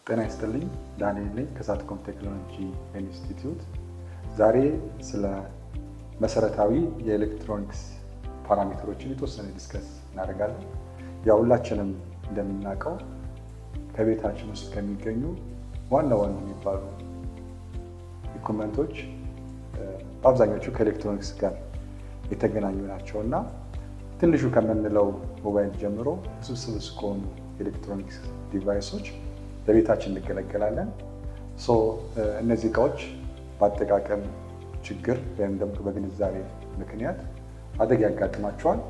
ጤና ይስጥልኝ። ዳንኤል ነኝ ከሳትኮም ቴክኖሎጂ ኢንስቲትዩት። ዛሬ ስለ መሰረታዊ የኤሌክትሮኒክስ parameter ኦችን የተወሰነ discuss እናደርጋለን። ያው ሁላችንም እንደምናውቀው ከቤታችን ውስጥ ከሚገኙ ዋና ዋና የሚባሉ equipment ኦች በአብዛኞቹ ከኤሌክትሮኒክስ ጋር የተገናኙ ናቸው እና ትንሹ ከምንለው ሞባይል ጀምሮ ውስብስብ እስከሆኑ ኤሌክትሮኒክስ device ኦች በቤታችን እንገለገላለን። So እነዚህ እቃዎች በአጠቃቀም ችግር ወይም ደግሞ በግንዛቤ ምክንያት አደጋ ያጋጥማቸዋል።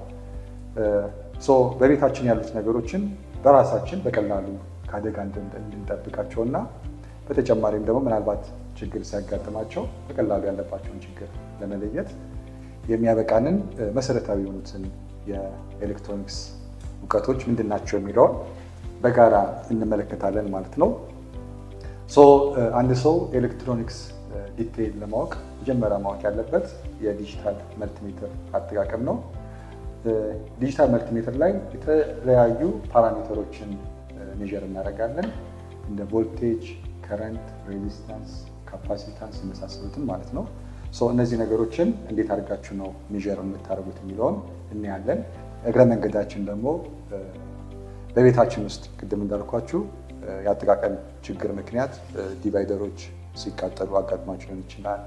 So በቤታችን ያሉት ነገሮችን በራሳችን በቀላሉ ከአደጋ እንድንጠብቃቸው እና በተጨማሪም ደግሞ ምናልባት ችግር ሲያጋጥማቸው በቀላሉ ያለባቸውን ችግር ለመለየት የሚያበቃንን መሰረታዊ የሆኑትን የኤሌክትሮኒክስ እውቀቶች ምንድን ናቸው የሚለውን በጋራ እንመለከታለን ማለት ነው። So አንድ ሰው ኤሌክትሮኒክስ detail ለማወቅ መጀመሪያ ማወቅ ያለበት የ digital multimeter አጠቃቀም ነው። Digital multimeter ላይ የተለያዩ parameter ኦችን measure እናደርጋለን፣ እንደ ቮልቴጅ፣ current፣ resistance፣ capacitance የመሳሰሉትን ማለት ነው። So እነዚህ ነገሮችን እንዴት አድርጋችሁ ነው measure የምታደርጉት የሚለውን እናያለን። እግረ መንገዳችን ደግሞ በቤታችን ውስጥ ቅድም እንዳልኳችሁ የአጠቃቀም ችግር ምክንያት divider ኦች ሲቃጠሉ አጋጥሟቸው ሊሆን ይችላል።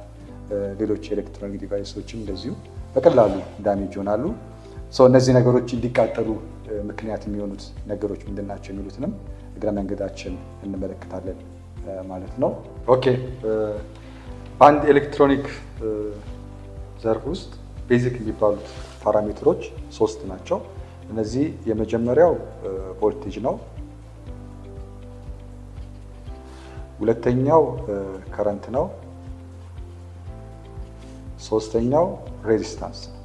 ሌሎች የኤሌክትሮኒክ device ኦችም እንደዚሁ በቀላሉ damage ይሆናሉ። እነዚህ ነገሮች እንዲቃጠሉ ምክንያት የሚሆኑት ነገሮች ምንድን ናቸው የሚሉትንም እግረ መንገዳችን እንመለከታለን ማለት ነው። Okay፣ በአንድ ኤሌክትሮኒክ ዘርፍ ውስጥ basic የሚባሉት parameter ኦች ሶስት ናቸው። እነዚህ የመጀመሪያው ቮልቴጅ ነው። ሁለተኛው current ነው። ሶስተኛው resistance ነው።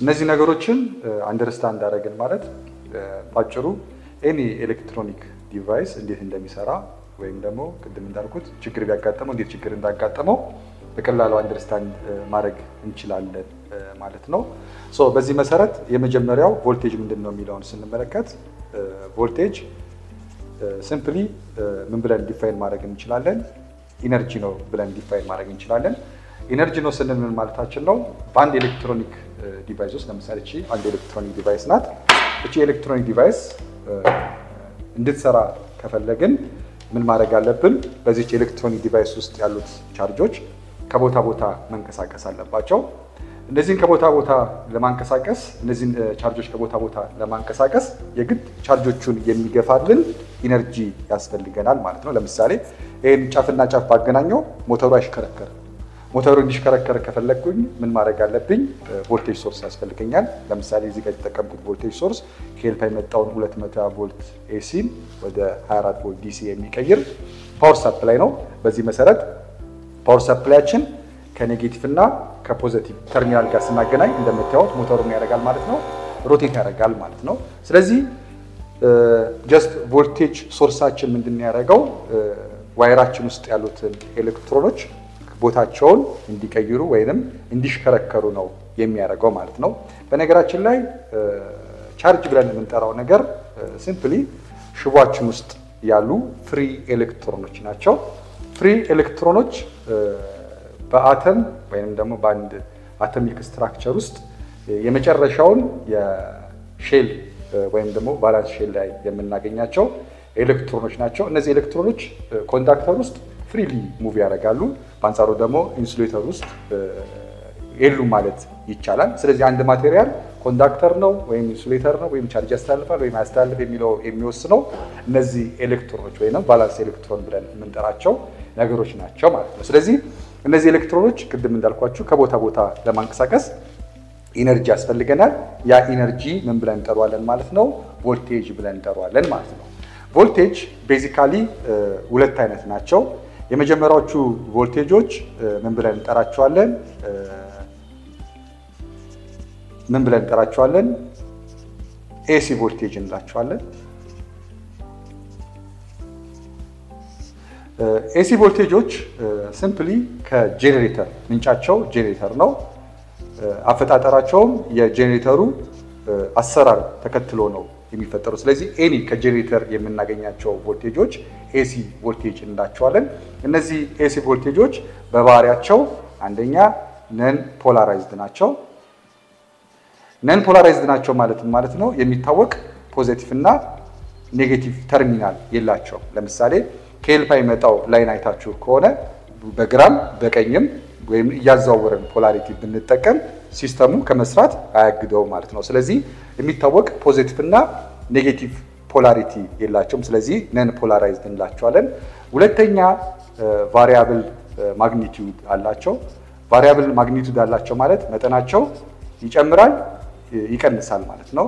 እነዚህ ነገሮችን understand አደረግን ማለት ባጭሩ any electronic device እንዴት እንደሚሰራ ወይም ደግሞ ቅድም እንዳልኩት ችግር ቢያጋጠመው እንዴት ችግር እንዳጋጠመው በቀላሉ understand ማድረግ እንችላለን ማለት ነው። So በዚህ መሰረት የመጀመሪያው ቮልቴጅ ምንድን ነው የሚለውን ስንመለከት ቮልቴጅ simply ምን ብለን define ማድረግ እንችላለን? Energy ነው ብለን define ማድረግ እንችላለን። Energy ነው ስንል ምን ማለታችን ነው? በአንድ ኤሌክትሮኒክ device ውስጥ፣ ለምሳሌ እቺ አንድ ኤሌክትሮኒክ device ናት። እቺ ኤሌክትሮኒክ device እንድትሰራ ከፈለግን ምን ማድረግ አለብን? በዚች ኤሌክትሮኒክ device ውስጥ ያሉት ቻርጆች ከቦታ ቦታ መንቀሳቀስ አለባቸው። እነዚህን ቻርጆች ከቦታ ቦታ ለማንቀሳቀስ የግድ ቻርጆቹን የሚገፋልን energy ያስፈልገናል ማለት ነው። ለምሳሌ ይህን ጫፍና ጫፍ ባገናኘው ሞተሩ አይሽከረከርም። ሞተሩ እንዲሽከረከር ከፈለግኩኝ ምን ማድረግ አለብኝ? Voltage source ያስፈልገኛል። ለምሳሌ እዚህ ጋር የተጠቀምኩት voltage source ከኤልፓ የመጣውን 200 ቮልት AC ን ወደ 24 ቮልት DC የሚቀይር power supply ነው። በዚህ መሰረት power supply ያችን ከ negative እና ከ positive terminal ጋር ስናገናኝ እንደምታዩት ሞተሩ ምን ያደርጋል ማለት ነው? Rotate ያደርጋል ማለት ነው። ስለዚህ just voltage source ኣችን ምንድን ነው ያደረገው? Wire ኣችን ውስጥ ያሉትን ኤሌክትሮኖች ቦታቸውን እንዲቀይሩ ወይንም እንዲሽከረከሩ ነው የሚያደርገው ማለት ነው። በነገራችን ላይ charge ብለን የምንጠራው ነገር simply ሽቧችን ውስጥ ያሉ free ኤሌክትሮኖች ናቸው። Free ኤሌክትሮኖች በአተም ወይም ደግሞ በአንድ atomic structure ውስጥ የመጨረሻውን የ shell ወይም ደግሞ valence shell ላይ የምናገኛቸው ኤሌክትሮኖች ናቸው። እነዚህ ኤሌክትሮኖች conductor ውስጥ freely move ያደርጋሉ። በአንጻሩ ደግሞ insulator ውስጥ የሉም ማለት ይቻላል። ስለዚህ አንድ material conductor ነው ወይም insulator ነው ወይም charge ያስተላልፋል ወይም አያስተላልፍ የሚለው የሚወስነው እነዚህ ኤሌክትሮኖች ወይም valence electron ብለን የምንጠራቸው ነገሮች ናቸው ማለት ነው። ስለዚህ እነዚህ ኤሌክትሮኖች ቅድም እንዳልኳችሁ ከቦታ ቦታ ለማንቀሳቀስ energy ያስፈልገናል። ያ energy ምን ብለን እንጠራዋለን ማለት ነው? ቮልቴጅ ብለን እንጠራዋለን ማለት ነው። ቮልቴጅ basically ሁለት አይነት ናቸው። የመጀመሪያዎቹ ቮልቴጆች ምን ብለን እንጠራቸዋለን? ምን ብለን እንጠራቸዋለን? AC voltage እንላቸዋለን። AC ቮልቴጆች simply ከጄኔሬተር፣ ምንጫቸው ጄኔሬተር ነው። አፈጣጠራቸውም የጄኔሬተሩ አሰራር ተከትሎ ነው የሚፈጠሩ። ስለዚህ any ከ ጄኔሬተር የምናገኛቸው ቮልቴጆች AC voltage እንላቸዋለን። እነዚህ AC ቮልቴጆች በባህሪያቸው አንደኛ non polarized ናቸው። Non polarized ናቸው ማለት ነው የሚታወቅ positive እና negative terminal የላቸውም። ለምሳሌ ከኤልፓ የመጣው line አይታችሁ ከሆነ በግራም በቀኝም ወይም እያዘዋወረን polarity ብንጠቀም system ኡ ከመስራት አያግደው ማለት ነው። ስለዚህ የሚታወቅ positive እና negative polarity የላቸውም። ስለዚህ non polarized እንላቸዋለን። ሁለተኛ variable magnitude አላቸው። Variable magnitude አላቸው ማለት መጠናቸው ይጨምራል ይቀንሳል ማለት ነው።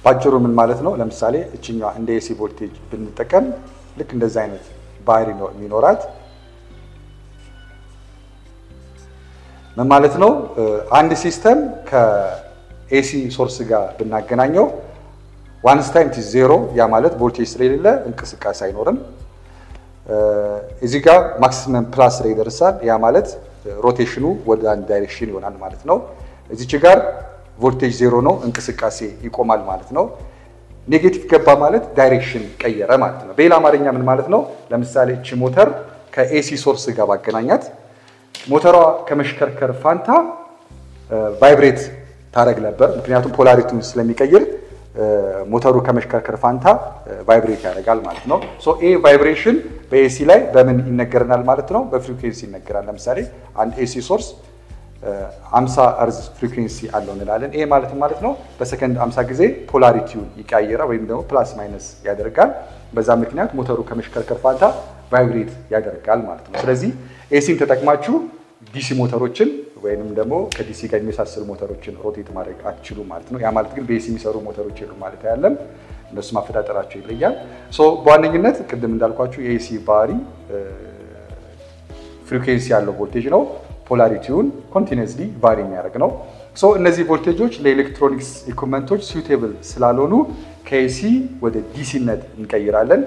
ባጭሩ ምን ማለት ነው? ለምሳሌ እችኛዋ እንደ AC voltage ብንጠቀም ልክ እንደዚህ አይነት ባህሪ ነው የሚኖራት። ምን ማለት ነው? አንድ system ከ AC source ጋር ብናገናኘው once time ቲ ዜሮ፣ ያ ማለት ቮልቴጅ ስለሌለ እንቅስቃሴ አይኖርም። እዚህ ጋር maximum plus ላይ ይደርሳል። ያ ማለት rotation ኑ ወደ አንድ direction ይሆናል ማለት ነው። እዚች ጋር ቮልቴጅ ዜሮ ነው፣ እንቅስቃሴ ይቆማል ማለት ነው። Negative ገባ ማለት direction ቀየረ ማለት ነው። በሌላ አማርኛ ምን ማለት ነው? ለምሳሌ እቺ ሞተር ከ AC source ጋር ባገናኛት ሞተሯ ከመሽከርከር ፋንታ vibrate ታደርግ ነበር። ምክንያቱም polarity ውን ስለሚቀይር ሞተሩ ከመሽከርከር ፋንታ vibrate ያደርጋል ማለት ነው። So ኤ vibration በ AC ላይ በምን ይነገረናል ማለት ነው? በ frequency ይነገራል። ለምሳሌ አንድ AC source 50 hertz frequency አለው እንላለን። ይሄ ማለት ነው በሰከንድ 50 ጊዜ polarity ውን ይቀያየራል ወይም ደግሞ plus minus ያደርጋል። በዛ ምክንያት ሞተሩ ከመሽከርከር ፋንታ vibrate ያደርጋል ማለት ነው። ስለዚህ AC ን ተጠቅማችሁ DC ሞተሮችን ወይንም ደግሞ ከ DC ጋር የሚመሳሰሉ ሞተሮችን rotate ማድረግ አትችሉ ማለት ነው። ያ ማለት ግን በ AC የሚሰሩ ሞተሮች የሉም ማለት አይደለም። እነሱ ማፈጣጠራቸው ይለያል። So በዋነኝነት ቅድም እንዳልኳችሁ የ AC ባህሪ frequency ያለው ቮልቴጅ ነው። Polarity ውን continuously vary የሚያደርግ ነው። So እነዚህ ቮልቴጆች ለኤሌክትሮኒክስ equipment ኦች suitable ስላልሆኑ ከ AC ወደ DC ነት እንቀይራለን።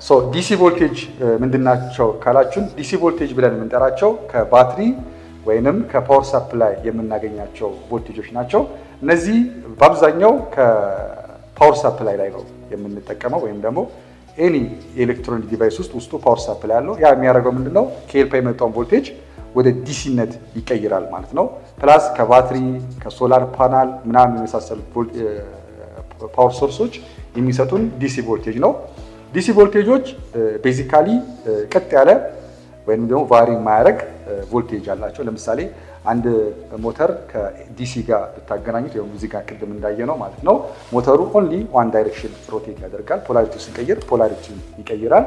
So DC voltage ምንድናቸው ካላችሁን፣ DC voltage ብለን የምንጠራቸው ከባትሪ ወይንም ከ power supply የምናገኛቸው ቮልቴጆች ናቸው። እነዚህ በአብዛኛው ከ power supply ላይ ነው የምንጠቀመው ወይም ደግሞ any electronic device ውስጥ ውስጡ power supply አለው። ያ የሚያደርገው ምንድነው? ከኤልፓ የመጣውን ቮልቴጅ ወደ DC ነት ይቀይራል ማለት ነው። Plus ከባትሪ ከ solar panel ምናምን የመሳሰሉ power source ኦች የሚሰጡን DC voltage ነው። DC ቮልቴጆች basically ቀጥ ያለ ወይም ደግሞ vary የማያደርግ ቮልቴጅ አላቸው። ለምሳሌ አንድ ሞተር ከ DC ጋር ብታገናኙት ወይም እዚህ ጋር ቅድም እንዳየነው ማለት ነው ሞተሩ only one direction rotate ያደርጋል። Polarity ስንቀይር polarity ይቀይራል።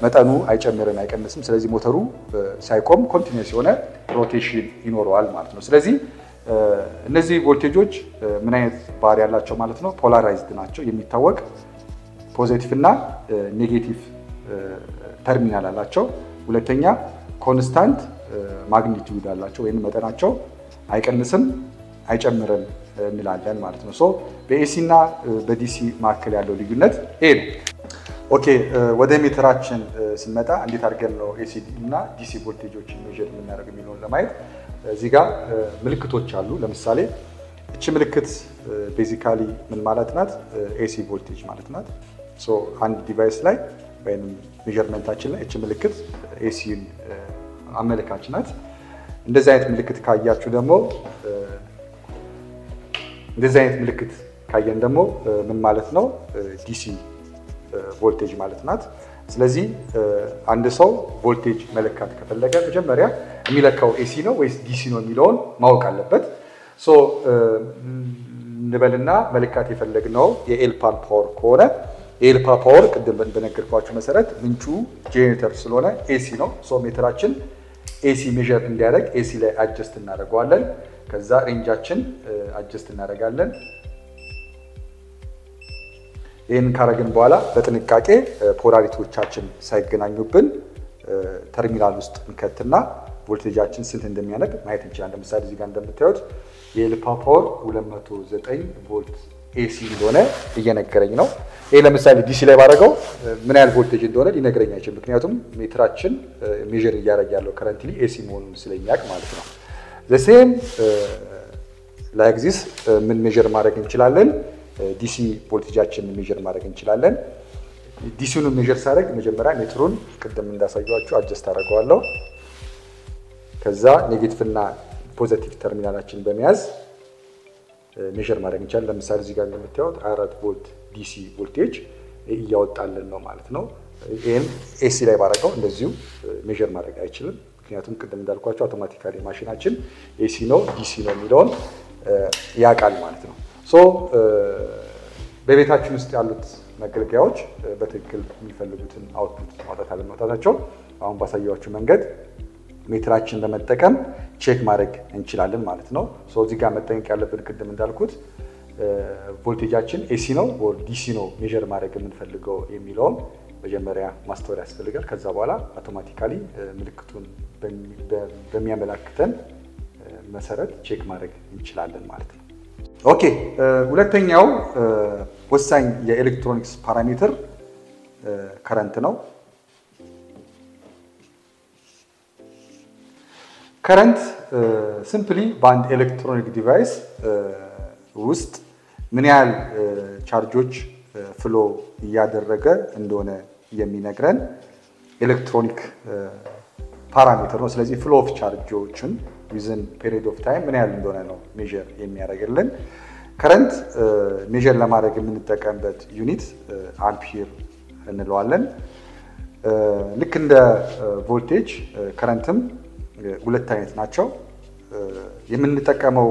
መጠኑ አይጨምርም አይቀንስም። ስለዚህ ሞተሩ ሳይቆም continuous የሆነ rotation ይኖረዋል ማለት ነው። ስለዚህ እነዚህ ቮልቴጆች ምን አይነት ባህሪ ያላቸው ማለት ነው? Polarized ናቸው። የሚታወቅ positive እና negative terminal አላቸው። ሁለተኛ constant magnitude አላቸው ወይም መጠናቸው አይቀንስም አይጨምርም እንላለን ማለት ነው። So በ AC እና በ DC መካከል ያለው ልዩነት ይሄ ነው። Okay፣ ወደ ሜትራችን ስንመጣ እንዴት አድርገን ነው AC እና DC ቮልቴጆችን measure የምናደርገው የሚለውን ለማየት እዚህ ጋር ምልክቶች አሉ። ለምሳሌ እቺ ምልክት basically ምን ማለት ናት? AC voltage ማለት ናት። So አንድ device ላይ ወይም measurement ኣችን ላይ እቺ ምልክት AC ን አመልካች ናት። እንደዚህ አይነት ምልክት ካያችሁ ደግሞ እንደዚህ አይነት ምልክት ካየን ደግሞ ምን ማለት ነው? DC voltage ማለት ናት። ስለዚህ አንድ ሰው ቮልቴጅ መለካት ከፈለገ መጀመሪያ የሚለካው AC ነው ወይስ DC ነው የሚለውን ማወቅ አለበት። So እንበልና መለካት የፈለግነው የኤልፓን power ከሆነ የኤልፓ power ቅድም በነገርኳችሁ መሰረት ምንጩ ጄኔሬተር ስለሆነ AC ነው። So ሜትራችን AC measure እንዲያደርግ AC ላይ adjust እናደርገዋለን። ከዛ range ኣችን adjust እናደርጋለን። ይህንን ካረግን በኋላ በጥንቃቄ polarity ዎቻችን ሳይገናኙብን ተርሚናል ውስጥ እንከትና ቮልቴጃችን ስንት እንደሚያነብ ማየት እንችላለን። ለምሳሌ እዚህ ጋር እንደምታዩት የኤልፓ power 209 ቮልት AC እንደሆነ እየነገረኝ ነው። ይሄ ለምሳሌ DC ላይ ባደረገው ምን ያህል ቮልቴጅ እንደሆነ ሊነግረኝ አይችልም። ምክንያቱም ሜትራችን measure እያደረገ ያለው currently AC መሆኑን ስለሚያውቅ ማለት ነው። The same like this ምን measure ማድረግ እንችላለን? DC voltage ኣችንን measure ማድረግ እንችላለን። DC ውን measure ሳደርግ መጀመሪያ ሜትሩን ቅድም እንዳሳየኋችሁ adjust አደርገዋለሁ። ከዛ negative እና positive terminal ኣችን በመያዝ measure ማድረግ እንችላለን። ለምሳሌ እዚህ ጋር እንደምታዩት 4 ቮልት DC voltage እያወጣልን ነው ማለት ነው። ይሄን AC ላይ ባደረገው እንደዚሁ measure ማድረግ አይችልም። ምክንያቱም ቅድም እንዳልኳችሁ automatically ማሽናችን AC ነው DC ነው የሚለውን ያውቃል ማለት ነው። So በቤታችን ውስጥ ያሉት መገልገያዎች በትክክል የሚፈልጉትን output ማውጣት አለማውጣታቸው አሁን ባሳየኋችሁ መንገድ ሜትራችን በመጠቀም check ማድረግ እንችላለን ማለት ነው። So እዚህ ጋር መጠንቀቅ ያለብን ቅድም እንዳልኩት voltage ኣችን AC ነው or DC ነው measure ማድረግ የምንፈልገው የሚለውን መጀመሪያ ማስተዋል ያስፈልጋል። ከዛ በኋላ automatically ምልክቱን በሚያመላክተን መሰረት check ማድረግ እንችላለን ማለት ነው። Okay፣ ሁለተኛው ወሳኝ የኤሌክትሮኒክስ parameter current ነው። Current simply በአንድ electronic device ውስጥ ምን ያህል charge ኦች flow እያደረገ እንደሆነ የሚነግረን electronic parameter ነው። ስለዚህ flow of charge ኦችን within period of time ምን ያህል እንደሆነ ነው measure የሚያደርግልን። Current measure ለማድረግ የምንጠቀምበት unit አምፒር እንለዋለን። ልክ እንደ voltage current ም ሁለት አይነት ናቸው። የምንጠቀመው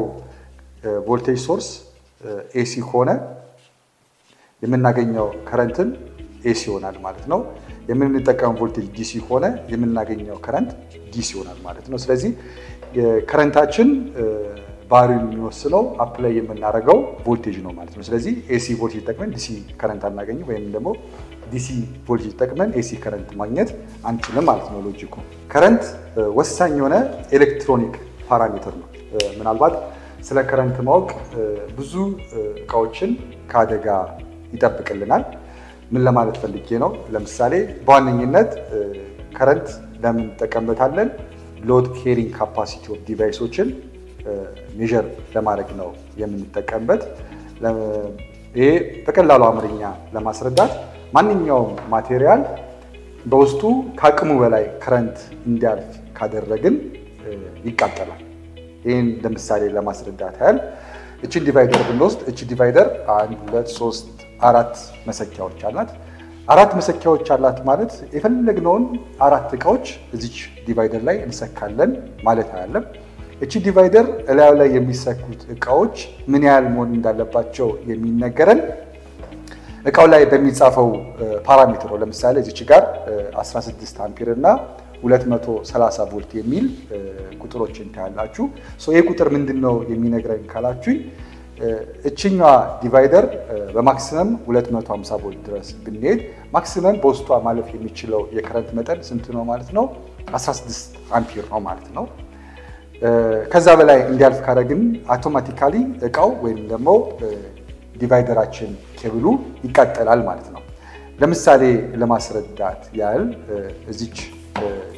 voltage source AC ከሆነ የምናገኘው current ን AC ይሆናል ማለት ነው። የምንጠቀመው voltage DC ከሆነ የምናገኘው current DC ይሆናል ማለት ነው። ስለዚህ current ኣችን ባህሪውን የሚወስነው apply የምናደርገው ቮልቴጅ ነው ማለት ነው። ስለዚህ AC voltage ተጠቅመን DC current አናገኝም፣ ወይም ደግሞ DC voltage ተጠቅመን AC current ማግኘት አንችልም ማለት ነው። Logic ኡ current ወሳኝ የሆነ electronic parameter ነው። ምናልባት ስለ current ማወቅ ብዙ እቃዎችን ከአደጋ ይጠብቅልናል። ምን ለማለት ፈልጌ ነው? ለምሳሌ በዋነኝነት current ለምን እንጠቀምበታለን? Load carrying capacity of device ኦችን measure ለማድረግ ነው የምንጠቀምበት። ይሄ በቀላሉ አማርኛ ለማስረዳት ማንኛውም material በውስጡ ከአቅሙ በላይ current እንዲያልፍ ካደረግን ይቃጠላል። ይህን ለምሳሌ ለማስረዳት ያህል እችን divider ብንወስድ እች divider 1 2 3 4 መሰኪያዎች አላት። 4 መሰኪያዎች አላት ማለት የፈለግነውን 4 እቃዎች እዚች divider ላይ እንሰካለን ማለት አይደለም። እቺ divider እላዩ ላይ የሚሰኩት እቃዎች ምን ያህል መሆን እንዳለባቸው የሚነገረን እቃው ላይ በሚጻፈው parameter ነው። ለምሳሌ እዚች ጋር 16 አምፒር እና 230 ቮልት የሚል ቁጥሮችን ታያላችሁ። So ይሄ ቁጥር ምንድነው የሚነግረን ካላችሁኝ እቺኛዋ divider በ maximum 250 ቮልት ድረስ ብንሄድ maximum በውስጧ ማለፍ የሚችለው የ current መጠን ስንት ነው ማለት ነው? 16 አምፒር ነው ማለት ነው። ከዛ በላይ እንዲያልፍ ካደረግን automatically እቃው ወይም ደግሞ divider ኣችን ኬብሉ ይቃጠላል ማለት ነው። ለምሳሌ ለማስረዳት ያህል እዚች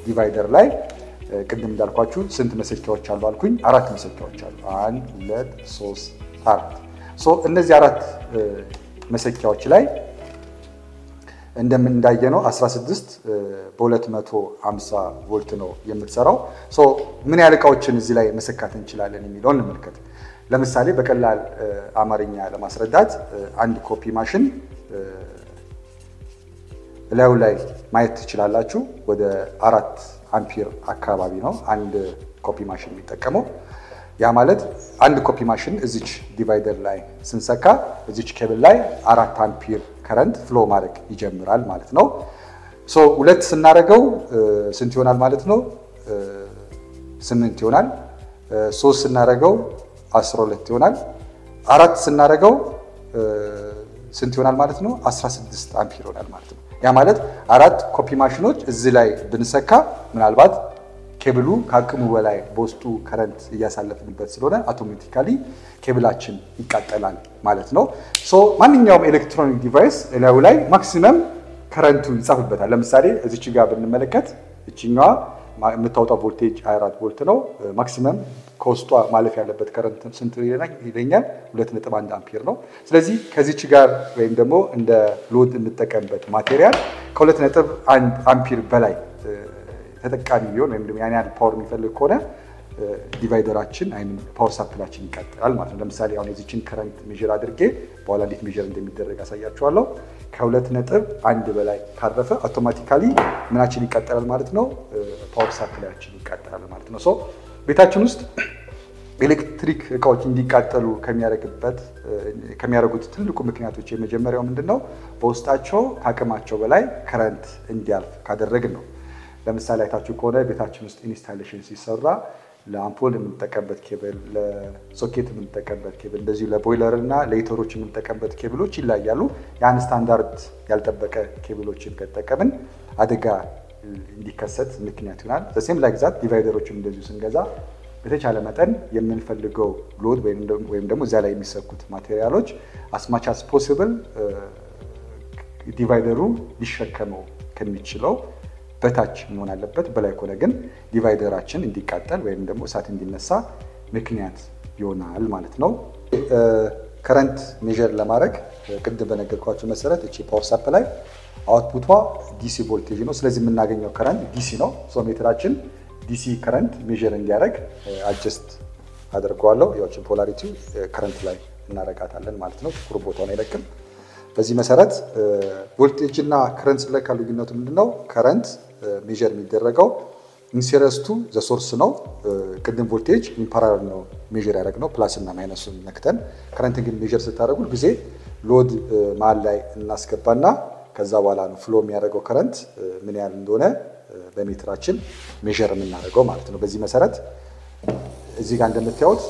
divider ላይ ቅድም እንዳልኳችሁ ስንት መሰኪያዎች አሉ አልኩኝ? 4 መሰኪያዎች አሉ። 1 2 3 4። So እነዚህ 4 መሰኪያዎች ላይ እንደምንዳየነው 16 በ250 ቮልት ነው የምትሰራው። So ምን ያህል እቃዎችን እዚህ ላይ መሰካት እንችላለን የሚለውን እንመልከት። ለምሳሌ በቀላል አማርኛ ለማስረዳት አንድ copy machine ላዩ ላይ ማየት ትችላላችሁ። ወደ 4 አምፒር አካባቢ ነው አንድ copy machine የሚጠቀመው። ያ ማለት አንድ copy machine እዚች divider ላይ ስንሰካ እዚች ኬብል ላይ 4 አምፒር current flow ማድረግ ይጀምራል ማለት ነው። So 2 ስናደርገው ስንት ይሆናል ማለት ነው? 8 ይሆናል። 3 ስናደርገው 12 ይሆናል። 4 ስናደርገው ስንት ይሆናል ማለት ነው? 16 አምፒር ይሆናል ማለት ነው። ያ ማለት 4 copy machine ኦች እዚህ ላይ ብንሰካ ምናልባት ኬብሉ ከአቅሙ በላይ በውስጡ current እያሳለፍንበት ስለሆነ automatically ኬብላችን ይቃጠላል ማለት ነው። So ማንኛውም electronic device እላዩ ላይ maximum current ኡ ይጻፍበታል። ለምሳሌ እዚች ጋር ብንመለከት እቺኛዋ የምታወጣው ቮልቴጅ 24 ቮልት ነው። Maximum ከውስጧ ማለፍ ያለበት current ስንት ይለኛል? 2.1 አምፒር ነው። ስለዚህ ከዚች ጋር ወይም ደግሞ እንደ load የምጠቀምበት material ከ2.1 አምፒር በላይ ተጠቃሚ ቢሆን ወይም ደግሞ ያን ያህል power የሚፈልግ ከሆነ divider ኣችን አይም power supply ኣችን ይቃጠላል ማለት ነው። ለምሳሌ አሁን የዚችን current measure አድርጌ በኋላ እንዴት measure እንደሚደረግ አሳያችኋለሁ። ከ2.1 በላይ ካረፈ automatically ምናችን ይቃጠላል ማለት ነው? Power supply ኣችን ይቃጠላል ማለት ነው። So ቤታችን ውስጥ ኤሌክትሪክ እቃዎች እንዲቃጠሉ ከሚያደርጉት ትልቁ ምክንያቶች የመጀመሪያው ምንድን ነው? በውስጣቸው ከአቅማቸው በላይ current እንዲያልፍ ካደረግን ነው። ለምሳሌ አይታችሁ ከሆነ ቤታችን ውስጥ installation ሲሰራ ለአምፖል የምንጠቀምበት ኬብል፣ ለሶኬት የምንጠቀምበት ኬብል፣ እንደዚሁ ለቦይለር እና ለ heater ኦች የምንጠቀምበት ኬብሎች ይለያሉ። ያን ስታንዳርድ ያልጠበቀ ኬብሎችን ከተጠቀምን አደጋ እንዲከሰት ምክንያት ይሆናል። Same like that divider ኦችም እንደዚሁ ስንገዛ በተቻለ መጠን የምንፈልገው load ወይም ደግሞ እዚያ ላይ የሚሰኩት material ኦች as much as possible divider ኡ ሊሸከመው ከሚችለው በታች መሆን አለበት። በላይ ከሆነ ግን divider ኣችን እንዲቃጠል ወይም ደግሞ እሳት እንዲነሳ ምክንያት ይሆናል ማለት ነው። Current measure ለማድረግ ቅድም በነገርኳችሁ መሰረት እቺ power supply output ቷ DC voltage ነው። ስለዚህ የምናገኘው current DC ነው። So meter ኣችን DC current measure እንዲያደርግ adjust አድርገዋለሁ። ያችን polarity current ላይ እናረጋታለን ማለት ነው። ጥቁር ቦታውን አይለቅም። በዚህ መሰረት ቮልቴጅ እና current ስለካ ልዩነቱ ምንድነው? Current measure የሚደረገው in series to the source ነው። ቅድም voltage in parallel ነው measure ያደረግነው plus እና minus ኡን ነክተን። Current ግን measure ስታደርጉ ጊዜ load መሀል ላይ እናስገባና ከዛ በኋላ ነው flow የሚያደርገው current ምን ያህል እንደሆነ በ meter ኣችን measure የምናደርገው ማለት ነው። በዚህ መሰረት እዚህ ጋር እንደምታዩት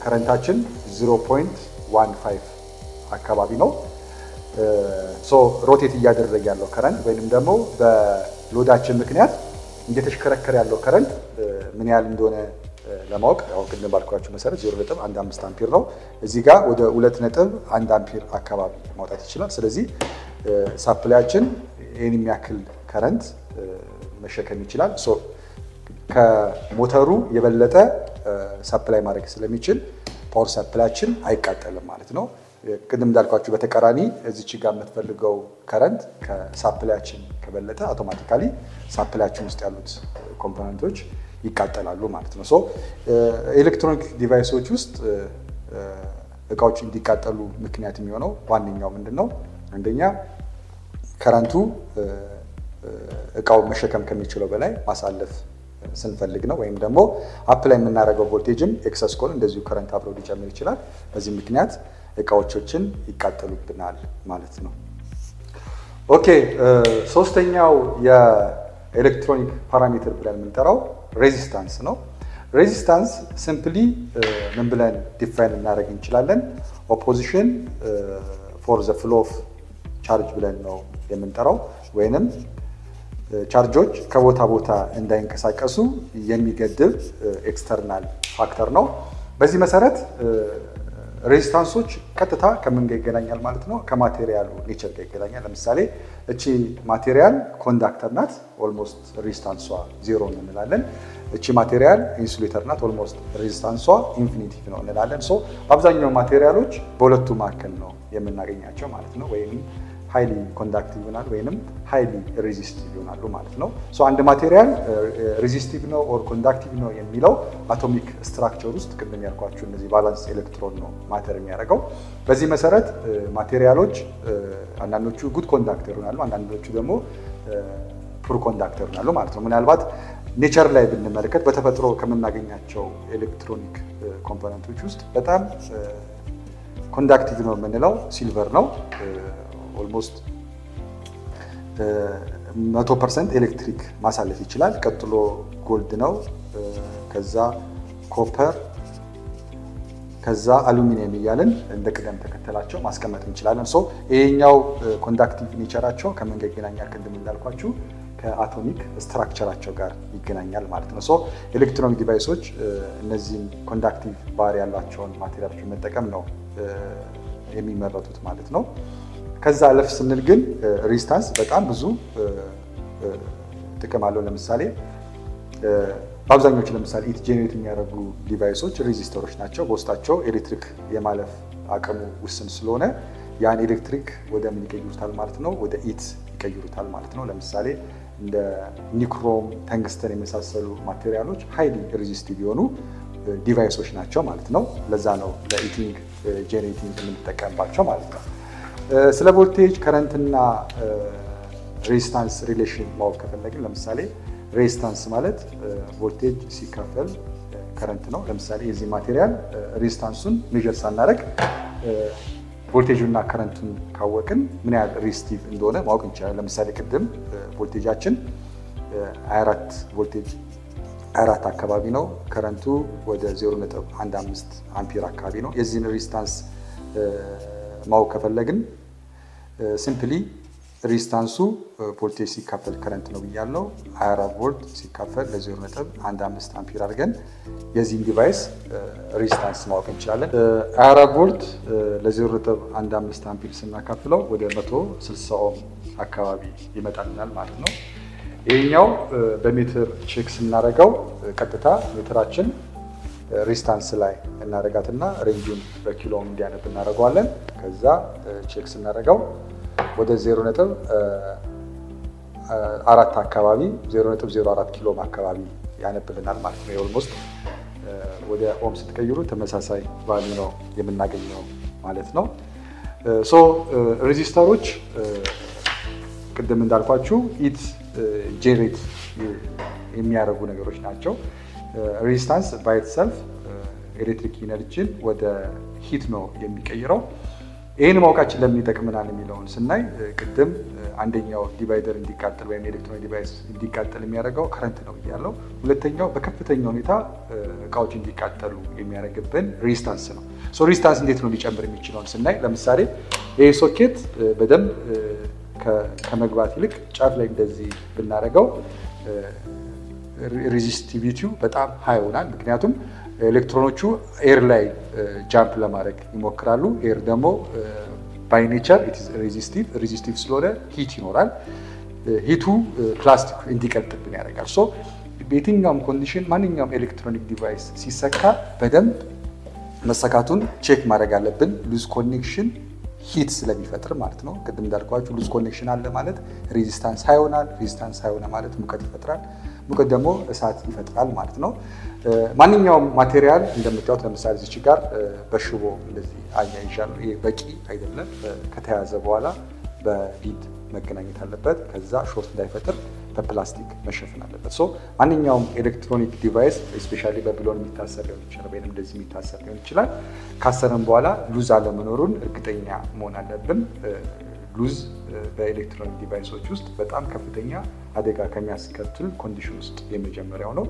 current ኣችን 0.15 አካባቢ ነው። So rotate እያደረገ ያለው current ወይንም ደግሞ በ load ኣችን ምክንያት እየተሽከረከረ ያለው current ምን ያህል እንደሆነ ለማወቅ ያው ቅድም ባልኳችሁ መሰረት 0.15 አምፒር ነው። እዚህ ጋር ወደ 2.1 አምፒር አካባቢ ማውጣት ይችላል። ስለዚህ supply ኣችን ይህን የሚያክል current መሸከም ይችላል። So ከሞተሩ የበለጠ supply ማድረግ ስለሚችል power supply ኣችን አይቃጠልም ማለት ነው። ቅድም እንዳልኳችሁ በተቃራኒ እዚች ጋር የምትፈልገው current ከ supply ኣችን ከበለጠ automatically supply ኣችን ውስጥ ያሉት component ኦች ይቃጠላሉ ማለት ነው። So electronic device ኦች ውስጥ እቃዎች እንዲቃጠሉ ምክንያት የሚሆነው ዋነኛው ምንድን ነው? አንደኛ current ኡ እቃው መሸከም ከሚችለው በላይ ማሳለፍ ስንፈልግ ነው። ወይም ደግሞ apply የምናደርገው voltage ም excess ከሆነ እንደዚሁ current አብሮ ሊጨምር ይችላል። በዚህ ምክንያት እቃዎቻችን ይቃጠሉብናል ማለት ነው። Okay፣ ሶስተኛው የ electronic parameter ብለን የምንጠራው resistance ነው። Resistance simply ምን ብለን define ልናደርግ እንችላለን? Opposition for the flow of charge ብለን ነው የምንጠራው፣ ወይንም charge ኦች ከቦታ ቦታ እንዳይንቀሳቀሱ የሚገድብ external factor ነው። በዚህ መሰረት resistance ኦች ቀጥታ ከምን ጋር ይገናኛል ማለት ነው? ከ material ኡ nature ጋር ይገናኛል። ለምሳሌ እቺ material conductor ናት፣ almost resistance ሷ ዜሮ ነው እንላለን። እቺ material insulator ናት፣ almost resistance ሷ infinity ነው እንላለን። So አብዛኛው material ኦች በሁለቱ መካከል ነው የምናገኛቸው ማለት ነው። ወይም highly conductive ይሆናል ወይንም highly resistive ይሆናሉ ማለት ነው። So አንድ material resistive ነው or conductive ነው የሚለው atomic structure ውስጥ ቅድም ያልኳችሁ እነዚህ valence electron ነው matter የሚያደርገው። በዚህ መሰረት material ኦች አንዳንዶቹ good conductor ይሆናሉ፣ አንዳንዶቹ ደግሞ poor conductor ይሆናሉ ማለት ነው። ምናልባት nature ላይ ብንመለከት በተፈጥሮ ከምናገኛቸው electronic component ኦች ውስጥ በጣም conductive ነው የምንለው silver ነው። Almost 100% ኤሌክትሪክ ማሳለፍ ይችላል። ቀጥሎ gold ነው፣ ከዛ copper፣ ከዛ አሉሚኒየም እያልን እንደ ቅደም ተከተላቸው ማስቀመጥ እንችላለን። So ይሄኛው conductive nature ኣቸው ከምን ጋር ይገናኛል? ቅድም እንዳልኳችሁ ከ atomic structure ኣቸው ጋር ይገናኛል ማለት ነው። So electronic device ኦች እነዚህን conductive ባህሪ ያላቸውን material ኦች መጠቀም ነው የሚመረቱት ማለት ነው። ከዛ አለፍ ስንል ግን resistance በጣም ብዙ ጥቅም አለው። ለምሳሌ በአብዛኞቹ ለምሳሌ heat generate የሚያደርጉ device ኦች resistor ኦች ናቸው። በውስጣቸው ኤሌክትሪክ የማለፍ አቅሙ ውስን ስለሆነ ያን ኤሌክትሪክ ወደ ምን ይቀይሩታል ማለት ነው? ወደ heat ይቀይሩታል ማለት ነው። ለምሳሌ እንደ nichrome፣ tungsten የመሳሰሉ material ኦች highly resistive የሆኑ device ኦች ናቸው ማለት ነው። ለዛ ነው ለ heating generating የምንጠቀምባቸው ማለት ነው። ስለ voltage፣ current ና resistance relation ማወቅ ከፈለግን፣ ለምሳሌ resistance ማለት ቮልቴጅ ሲካፈል current ነው። ለምሳሌ የዚህ material resistance ኡን measure ሳናደርግ ቮልቴጁና current ኡን ካወቅን ምን ያህል resistive እንደሆነ ማወቅ እንችላለን። ለምሳሌ ቅድም ቮልቴጃችን 24 ቮልቴጅ 24 አካባቢ ነው። Current ኡ ወደ 0.15 አምፒር አካባቢ ነው። የዚህን resistance ማወቅ ከፈለግን simply resistance ኡ ቮልቴጅ ሲካፈል current ነው ብያለው። 24 ቮልት ሲካፈል ለ0.15 አምፒር አድርገን የዚህን device resistance ማወቅ እንችላለን። 24 ቮልት ለ0.15 አምፒር ስናካፍለው ወደ 160 ohm አካባቢ ይመጣልናል ማለት ነው። ይሄኛው በሜትር check ስናደርገው ቀጥታ ሜትራችን resistance ላይ እናደርጋትና range ኡን በ kilo ohm እንዲያነብ እናደርገዋለን። ከዛ check ስናደርገው ወደ 0.4 አካባቢ፣ 0.04 kilo ohm አካባቢ ያነብልናል ማለት ነው። Almost ወደ ohm ስትቀይሩ ተመሳሳይ value ነው የምናገኘው ማለት ነው። So resistor ኦች ቅድም እንዳልኳችሁ heat generate የሚያደርጉ ነገሮች ናቸው። Resistance by itself electric energy ን ወደ heat ነው የሚቀይረው። ይህን ማወቃችን ለምን ይጠቅመናል የሚለውን ስናይ፣ ቅድም አንደኛው divider እንዲቃጠል ወይም electronic device እንዲቃጠል የሚያደርገው current ነው ብያለሁ። ሁለተኛው በከፍተኛ ሁኔታ እቃዎች እንዲቃጠሉ የሚያደርግብን resistance ነው። So resistance እንዴት ነው ሊጨምር የሚችለውን ስናይ፣ ለምሳሌ ይህ ሶኬት በደንብ ከመግባት ይልቅ ጫፍ ላይ እንደዚህ ብናደርገው resistivity ው በጣም high ይሆናል። ምክንያቱም ኤሌክትሮኖቹ air ላይ jump ለማድረግ ይሞክራሉ። Air ደግሞ by nature resistive፣ resistive ስለሆነ heat ይኖራል። Heat ኡ ፕላስቲክ እንዲቀልጥብን ያደርጋል። So በየትኛውም condition ማንኛውም electronic device ሲሰካ በደንብ መሰካቱን check ማድረግ አለብን። Loose connection heat ስለሚፈጥር ማለት ነው። ቅድም እንዳልኳችሁ loose connection አለ ማለት resistance high ይሆናል። Resistance high ሆነ ማለት ሙቀት ይፈጥራል። ሙቀት ደግሞ እሳት ይፈጥራል ማለት ነው። ማንኛውም material እንደምታዩት ለምሳሌ እዚች ጋር በሽቦ እንደዚህ አያይዣለሁ። ይሄ በቂ አይደለም። ከተያዘ በኋላ በ lead መገናኘት አለበት። ከዛ short እንዳይፈጥር በፕላስቲክ መሸፈን አለበት። So ማንኛውም electronic device especially በብሎን የሚታሰር ሊሆን ይችላል፣ ወይም እንደዚህ የሚታሰር ሊሆን ይችላል። ካሰረን በኋላ loose አለመኖሩን እርግጠኛ መሆን አለብን። Loose በ electronic device ኦች ውስጥ በጣም ከፍተኛ አደጋ ከሚያስከትል condition ውስጥ የመጀመሪያው ነው።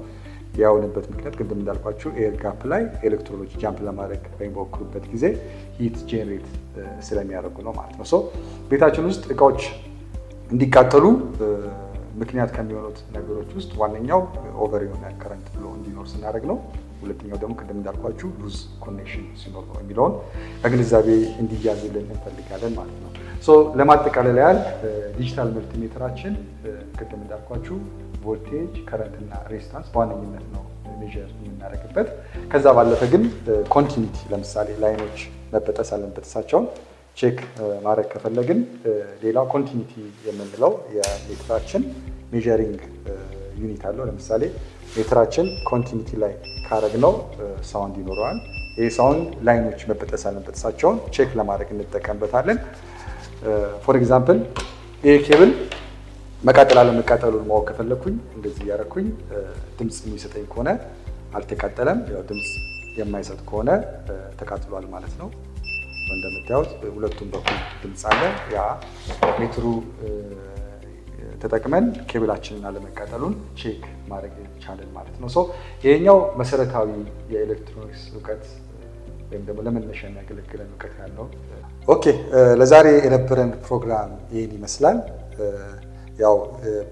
የሆነበት ምክንያት ቅድም እንዳልኳችሁ air gap ላይ ኤሌክትሮኖች jump ለማድረግ በሚሞክሩበት ጊዜ heat generate ስለሚያደርጉ ነው ማለት ነው። So ቤታችን ውስጥ እቃዎች እንዲቃጠሉ ምክንያት ከሚሆኑት ነገሮች ውስጥ ዋነኛው over የሆነ current flow እንዲኖር ስናደርግ ነው። ሁለተኛው ደግሞ ቅድም እንዳልኳችሁ loose connection ሲኖር ነው የሚለውን ከግንዛቤ እንዲያዝልን እንፈልጋለን ማለት ነው። So ለማጠቃለል ያህል digital multimeter ኣችን ቅድም እንዳልኳችሁ voltage፣ current እና resistance በዋነኝነት ነው measure የምናደርግበት። ከዛ ባለፈ ግን continuity፣ ለምሳሌ line ኦች መበጠስ አለመበጠሳቸውን check ማድረግ ከፈለግን ሌላው continuity የምንለው የሜትራችን measuring unit አለው። ለምሳሌ ሜትራችን continuity ላይ ካረግነው sound ይኖረዋል። ይህ sound line ኦች መበጠስ አለመበጠሳቸውን check ለማድረግ እንጠቀምበታለን። For example ይህ ኬብል መቃጠል አለመቃጠሉን ማወቅ ከፈለግኩኝ እንደዚህ እያደረኩኝ ድምፅ የሚሰጠኝ ከሆነ አልተቃጠለም፣ ያው ድምፅ የማይሰጥ ከሆነ ተቃጥሏል ማለት ነው። እንደምታዩት ሁለቱም በኩል ድምፅ አለ። ያ ሜትሩ ተጠቅመን ኬብላችንን አለመቃጠሉን check ማድረግ ቻለን ማለት ነው። So ይሄኛው መሰረታዊ የኤሌክትሮኒክስ እውቀት ወይም ደግሞ ለመነሻ የሚያገለግለን እውቀት ያለው። Okay፣ ለዛሬ የነበረን ፕሮግራም ይህን ይመስላል። ያው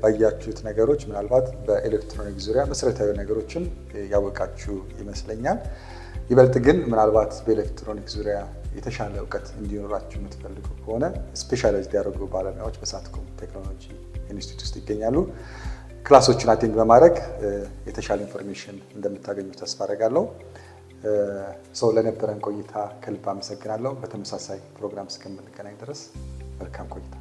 ባያችሁት ነገሮች ምናልባት በኤሌክትሮኒክስ ዙሪያ መሰረታዊ ነገሮችን ያወቃችሁ ይመስለኛል። ይበልጥ ግን ምናልባት በኤሌክትሮኒክስ ዙሪያ የተሻለ እውቀት እንዲኖራችሁ የምትፈልጉ ከሆነ specialized ያደረጉ ባለሙያዎች በሳትኮም ቴክኖሎጂ ኢንስቲትዩት ውስጥ ይገኛሉ። Class ኦችን attend በማድረግ የተሻለ information እንደምታገኙ ተስፋ አደርጋለሁ። So ለነበረን ቆይታ ከልብ አመሰግናለሁ። በተመሳሳይ ፕሮግራም እስከምንገናኝ ድረስ መልካም ቆይታ።